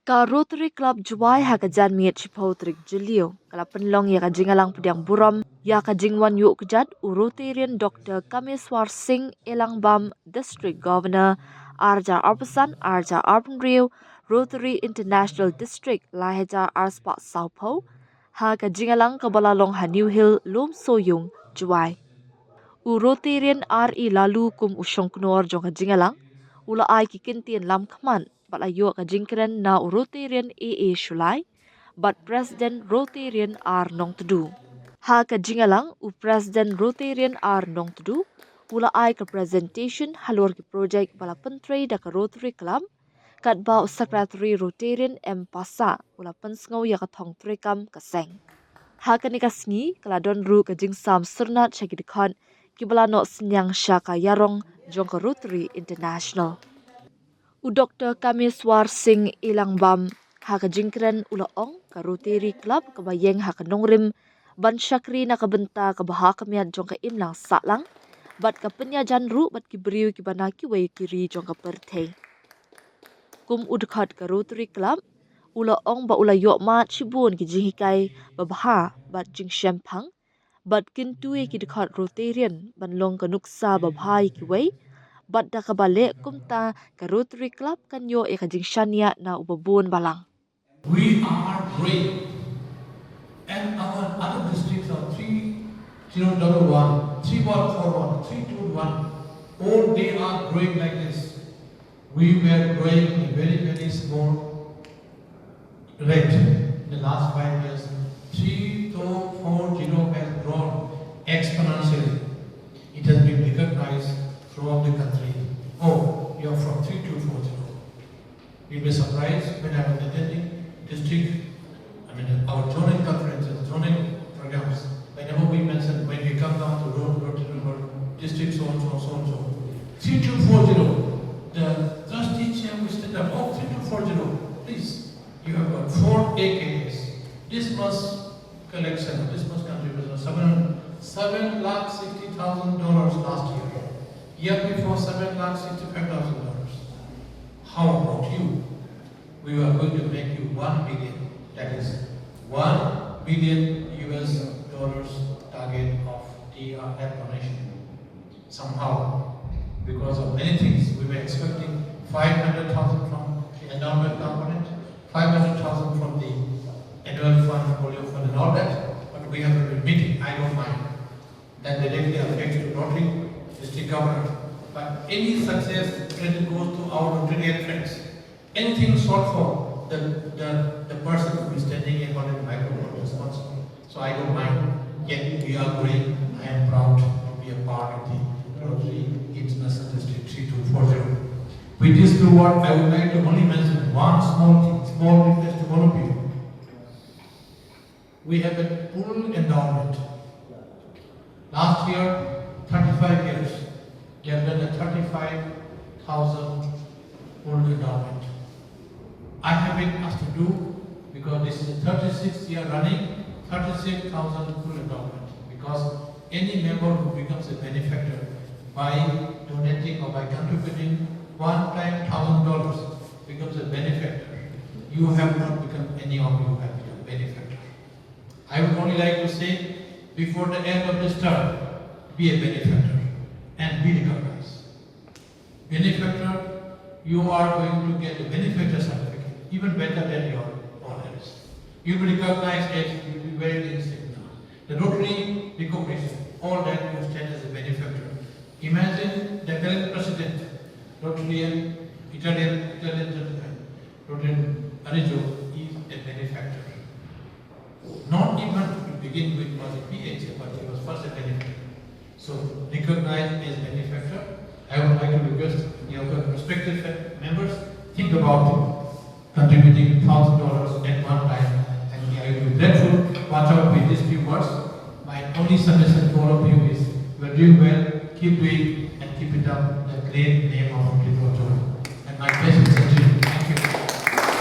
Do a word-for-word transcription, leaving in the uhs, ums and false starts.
Ka Rotary Club Jowai ha ka janmiet shiphew tarik Jylliew ka la pynlong ïa ka jingïalang pdiang burom ïa ka jingwan ïuh kjat u Rotarian Doctor Kameswar Singh Elangbam, District Governor, ar hajar arphew san, ar hajar arphew hynriew, Rotary International District, lai hajar arspah sawphew, ha ka jingïalang kaba la long ha New Hill, Lumsohyung, Jowai. U Rotarian R E Laloo kum u shongknor jong ka jingïalang u la ai ki kyntien lam khmat bad la ïoh ka jingkren na u Rotarian A A Shullai bad President Rotarian R Nongtdu. Ha ka jingïalang u President Rotarian R Nongtdu u la ai ka presentation halor ki project ba la pyntrei da ka Rotary Club, katba u Secretary Rotarian M Passah u la pynsngew ïa ka thong treikam ka seng. Ha kane ka sngi ka la don ruh ka jingsam syrnat sha ki dkhot kiba la noh synñiang sha ka ïarong jong ka Rotary International. U Doctor Kameswar Singh Elangbam ha ka jingkren u la ong ka Rotary Club kaba ïeng ha ka nongrim ban shakri na ka bynta ka bha ka miat jong ka imlang sahlang bad ka pynïajan ruh bad ki briew kiba na kiwei ki ri jong ka pyrthei. Kum u dkhot ka Rotary Club u la ong ba u la ïoh mad shibun ki jinghikai babha bad jingshemphang bad kyntu ïa ki dkhot Rotarian ban long ka nuksa babha ïa kiwei bad da kaba leh kumta ka Rotary Club kan ïoh ïa ka jingshaniah na uba bun balang. We are growing, and our other districts are three zero double one, three one four one, three two one. All they are growing like this. We were growing in a very, very small rate in the last five years. Three two four zero has grown exponentially. It has been recognized throughout the country. Oh, you are from three two four zero. You'll be surprised when I was attending district, I mean, our zonal conferences, zonal programs. Whenever we mention, when we come down to road, road to road, district so and so, so and so. Three two four zero. The trustee chair will stand up. Oh, three two four zero. Please, you have got four A K As. This much collection, this much contribution, seven, seven lakh sixty thousand dollars last year. Year before, seven lakh sixty-five thousand dollars. How about you? We are going to make you one million. That is one million U S dollars target of T R F donation. Somehow, because of many things, we were expecting five hundred thousand from the endowment component, five hundred thousand from the annual fund, portfolio fund, and all that. But we have a meeting, I don't mind. That directly affects to Rotary, district government. But any success, credit goes to our Rotarian friends. Anything short for the, the, the person who is standing and holding the microphone responsible. So I don't mind. Yet we are growing. I am proud to be a part of the Rotary International District three two four zero. With this few words, I would like to only mention one small thing, small request to all of you. We have a pool endowment. Last year, thirty-five years, they have done a thirty-five thousand pool endowment. I have been asked to do, because this is the thirty-sixth year running, thirty-six thousand pool endowment. Because any member who becomes a benefactor by donating or by contributing one time thousand dollars becomes a benefactor. You have not become, any of you have become benefactor. I would only like to say, before the end of this term, be a benefactor and be recognized. Benefactor, you are going to get a benefactor certificate, even better than your honors. You'll be recognized as, you'll be wearing this stigma. The Rotary recognition, all that you stand as a benefactor. Imagine the current president, Rotarian, Italian, Italian gentleman, Rotarian Arrigo is a benefactor. Not even to begin with was a P H A, but he was first a benefactor. So recognized as benefactor, I would like to request the other prospective members, think about contributing thousand dollars at one time, and I will be grateful. Watch out with these few words. My only suggestion to all of you is, you are doing well, keep doing, and keep it up, the great name of Tripura. And my best